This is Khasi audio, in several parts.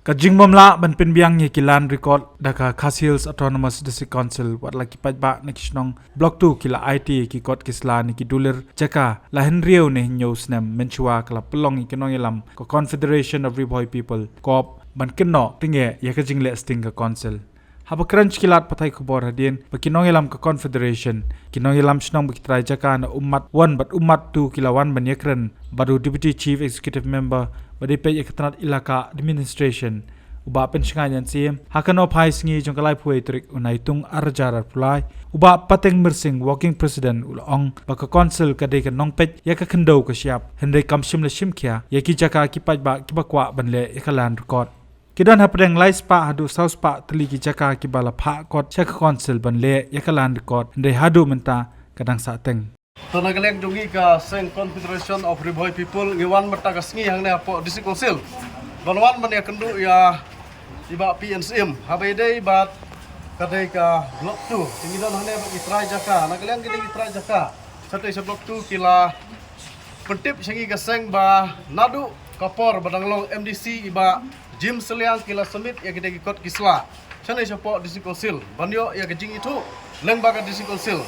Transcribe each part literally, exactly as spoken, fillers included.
Ka jingbym lah ban pynbiang ïa ki land record da ka Khasi Hills Autonomous District Council, wat la ki paidbah na ki shnong Block two ki la aiti ïa ki kot ki sla ne ki dulir jaka la hynriew ne hynñiew snem mynshuwa ka la pynlong ïa ki nongïalam ka Confederation of Ri Bhoi People, CORP, ban kynnoh tyngeh ïa ka jingleh sting ka council. Haba kren sha ki lad pathai khubor hadien ba ki nongïalam ka Confederation, ki nongïalam shnong bad ki trai jaka na Ummat one bad Ummat two ki la wan ban ïakren bad u Deputy Chief Executive Member ba dei peit ïa ka tnat Elaka Administration, u Bah Pynshngaiñ N C M, ha ka nongphai sngi jong ka laiphew wei tarik u Naitung arhajar arphew lai, u Bah Pateng Myrsing, Working President, u la ong ba ka council ka dei ka nongpeit ïa ka khyndew ka shyiap, hynrei kam shym la shim khia ïa ki jaka ki paidbah kiba kwah ban leh ïa ka land record. Ki don hapdeng lai spah haduh saw spah tylli ki jaka kiba la phah kot sha ka council ban leh ïa ka land record, hynrei haduh mynta ka dang sahteng. To na ka liang jong ngi ka seng Confederation of Ri Bhoi People, ngi wan mynta ka sngi hangne hapoh District Council ban wan ban ïakynduh ïa i Bah P N C M, haba ïadei bad ka dei ka Block two. Te ngi don hangne bad ki trai jaka, na ka liang ki dei ki trai jaka, shatei sha Block two ki la pyntip sha ngi ka seng ba naduh ka por ba dang long M D C i Bah Jim Sylliang ki la submit ïa ki dei ki kot ki sla shanei shapoh District Council ban ïoh ïa ka jingithuh lyngba ka District Council.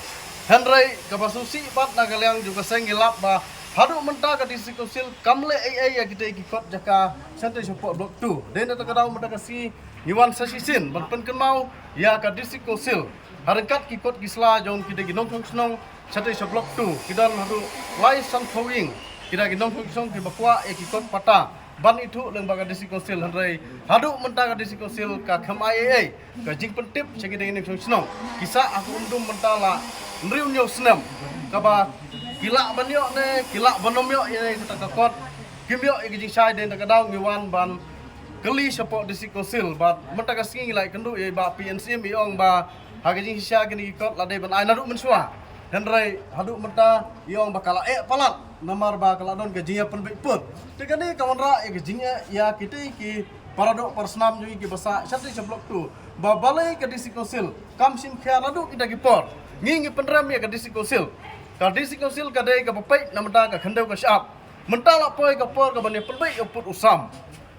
Hynrei kaba sngewsih pat na ka liang jong ka seng ngi lap ba haduh mynta ka District Council kam leh ei ei ïa ki dei ki kot jaka shanei shapoh Block two. Dei na kata ka daw mynta ka sngi ngi wan sa shisien ban pynkynmaw ïa ka District Council ha ryngkat ki kot ki sla jong ki dei ki nongshong shnong shatei sha Block two, ki don haduh lai sanphew ïing ki dei ki nongshong shnong kiba kwah ïa ki kot pata ban ithuh lyngba ka District Council, hynrei haduh mynta ka District Council ka khlem ai ei ei ka jingpyntip sha ki dei ki nongshong shnong. Ki sah ha ka um dum mynta la hynriew hynñiew snem kaba ki lah ban ïoh ne ki lah ban ym ïoh ïa kata ka kot, kim ïoh ïa ka jingshai. Dei na kata ka daw ngi wan ban kylli shapoh District Council bad mynta ka sngi ngi la ïakynduh ïa i Bah P N C M, i ong ba ha ka jingshisha kine ki kot la dei ban ai naduh mynshuwa, hynrei haduh mynta i ong ba ka la eh palat namar ba ka la don ka jingïapynbeit put. Te kane ka wanrah ïa ka jingeh ïa kitei ki paradoh parasnam jong ngi kiba sah shatei sha Block two ba balei ka District Council kam shim khia naduh kita ki por. Ngi ngi pynrem ïa ka District Council. Ka District Council ka dei kaba peit na mynta ka khyndew ka shyiap. Mynta la poi ka por ka ban ïapynbeit ïa u pud u sam.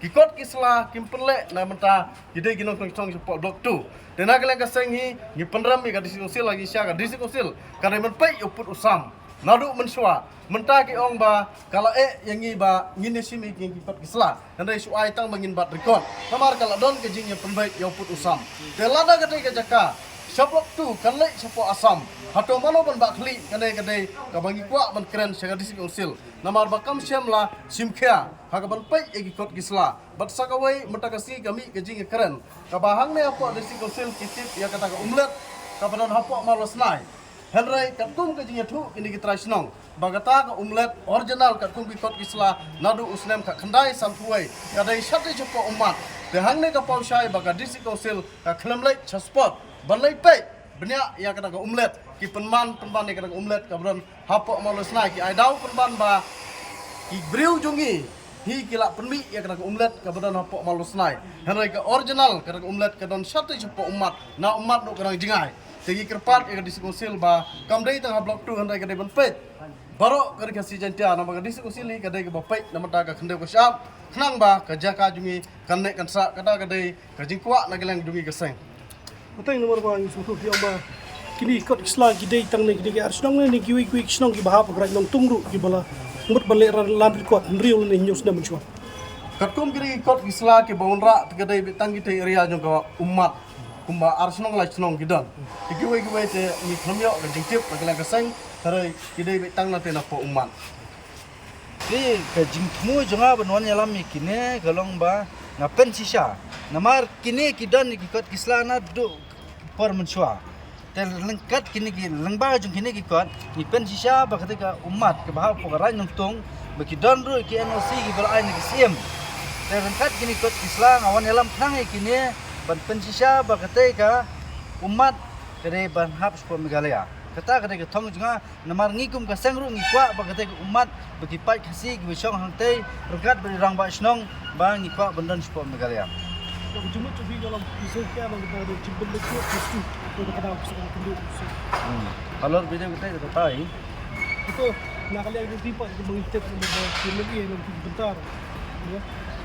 Ki kot ki sla kim pynleh na mynta ki dei ki nongshong shnong shapoh Block two. Te na ka liang ka seng hi ngi pynrem ïa ka District Council, ha ka jingshisha ka District Council ka dei ban peit ïa u pud u sam. Naduh mynshuwa mynta ki ong ba ka la eh ïa ngi ba ngin ïashim ïa ki kot ki sla. Hynrei shu ai tang ba ngin bat record namar ka la don ka jingïapynbeit ïa u pud u sam. Te lada ka dei ka jaka sha Block two kan leit shapoh Assam, hato mano ban bah khlieh? Kane ka dei kaba ngi kwah ban kren sha ka District Council. Namar ba kam shym la shim khia ha ka ban peit ïa ki kot ki sla. Bad sa kawei mynta ka sngi ka mih ka jingïakren kaba hangne hapoh District Council ki tip ïa kata ka umlet kaba don hapoh Mawlasnai. Hynrei katkum ka jingïathuh kine ki trai shnong ba kata ka umlet original katkum ki kot ki sla naduh u snem khatkhyndai sanphew wei ka dei shatei shapoh Ummat. Te hangne ka paw shai ba ka District Council ka khlem leit sha spot ban leit peit bniah ïa kata ka umlet. Ki pynman pynban ïa kata ka umlet kaba don hapoh Mawlasnai, ki ai daw pynban ba ki briew jong ngi hi ki la pynmih ïa kata ka umlet kaba don hapoh Mawlasnai. Hynrei ka original kata ka umlet ka don shatei shapoh Ummat, na Ummat noh ka Rangjngai. Te ngi kyrpad ïa ka District Council ba kam dei tang ha Block two hynrei ka dei ban peit baroh ka Ri Khasi Jaiñtia, namar ka District Council hi ka dei kaba peit na mynta ka khyndew ka shyiap khnang ba ka jaka jong ngi kan neh kan sah. Kata ka dei ka jingkwah na ka liang jong ngi ka seng. Pateng, namar ba ngi sngewthuh phi ong ba kine ki kot ki sla ki dei tang ne ki dei ki ar shnong ne, ne kiwei kiwei ki shnong kiba hap ha ka Raid Nongtung ruh kiba la mut ban leh ra-, land record hynriew lane hynñiew snem mynshuwa. Katkum kine ki kot ki sla kiba wanrah te ka dei beit tang kitei area jong ka Ummat, kumba ar shnong lai shnong ki don. Te kiwei kiwei te ngi khlem ïoh ka jingtip na ka liang ka seng, hynrei ki dei beit tang na te napoh Ummat. Te ka jingthmu jong nga ban wan ïalam ïa kine ka long ba nga pynshisha. Namar kine ki don ïa ki kot ki sla naduh por mynshuwa. Te ryngkat kine ki lyngba jong kine ki kot ngi pynshisha ba kata ka Ummat kaba hapoh ka Raid Nongtung ba ki don ruh ki N O C kiba la ai na ki siem. Te ryngkat kine ki kot ki sla nga wan ïalam khnang ïa kine ban pynshisha ba kata ka Ummat ka dei ban hap shapoh Meghalaya. Kata ka dei ka thong jong nga. Namar ngi kum ka seng ruh ngi kwah ba kata ka Ummat ba ki paid Khasi kiba shong hangtei ryngkat bad i rangbah shnong ba ngi kwah ban don shapoh Meghalaya. Ka jingmut jong phi ka long phi sngewkhia ba kata ka dei jingpynbeit put, put, put, kata ka seng ka dei. Hmm. Halor video kata ka tai. Ito na ka liang jong phi pat ka bang tip ba ki meli nang phi bentar. Ya.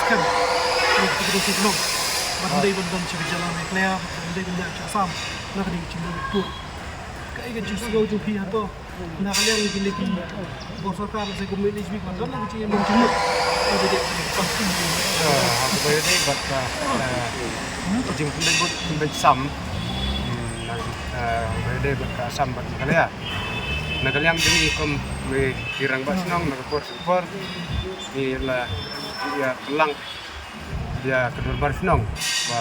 skhem ïa kito ki nongshong shnong. Bad ym dei ban don sha ka jylla Meghalaya, bad ym dei ban don sha Assam na ka dei ka jingdon kpur. Kaei ka jingsngew jong phi hato? Na ka liang ki lei ki bor sorkar lehse kum N H B ba don la ka jingim jingmut. Ka dei ka jingim. Ah, ha kaba ïadei bad ka, eh, ka jingpynbeit vote, pynbeit sam. Hmm, na, eh, ha kaba ïadei bad ka Assam bad Meghalaya. Na ka liang jong ngi kum ki rangbah shnong na ka por sha ka por ngi la Ïa ka lang ïa ka dorbar shnong ba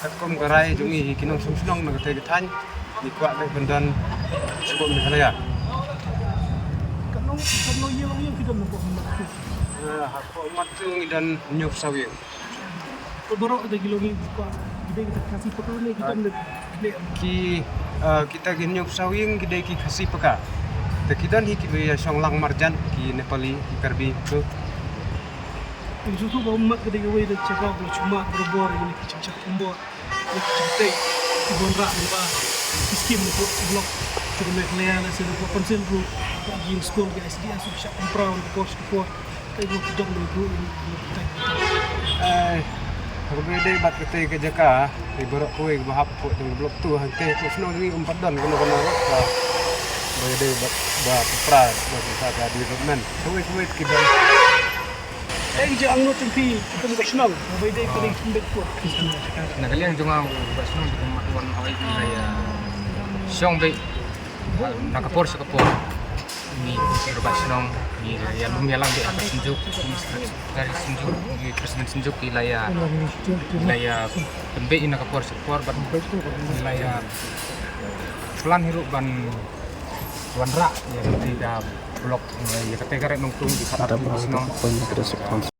katkum ka rai jong ngi ki nongshong shnong na katei ka thaiñ, ngi kwah beit ban don sha Meghalaya. Ka nong ka nong ïa long ïa ki don na pok mat. Ïa ha pok mat tu ngi don hynñiew phew saw ïing. Ka baroh da ki long ïa ki kwah ki dei kita Khasi Paka ne ki don da ki, ah, kita ki hynñiew phew saw ïing ki dei ki Khasi Paka. Te ki don hi kiba ïa shong lang marjan, ki Nepali, ki Karbi tu. Ïa shuh shuh ba mat ka dei kawei da jaka ba shu mad barabor ïa ki jingshah kumbor, ïa ki jingtei ki ban rah lyngba ki skim na pok block jong ka Meghalaya lane na pok council ruh, ki jingskul ki I C D S ruh shah pynpra na ka por sha ka por. Ai, ruh ki don ruh ruh. Ai, haba ïadei bad katei ka jaka, i baroh kawei ba hap pok jong ka block tu, hangtei pok shnong jong ngi um pat don kano kano ruh ba ïadei bad ba pynpra ba pynpra ka development. Kawei kawei ki don. Ei, jong angno jong phi kum ka shnong ba ïadei ka dei kum beit pok. Na ka liang jong nga u ba shnong jong nga wan hoi ki la ïa shong beit na ka por sha ka por. Ngi kum ki rangbah shnong ngi la ïa lum ïa lang beit ha ka Synjuk, kum secretary Synjuk, ngi president Synjuk ki la ïa, ki la ïa pynbeit na ka por sha ka por bad ngi la ïa plan hi ruh ban wanrah ïa katei ka block, ïa katei ka Red Nongtung ki khatar shnong.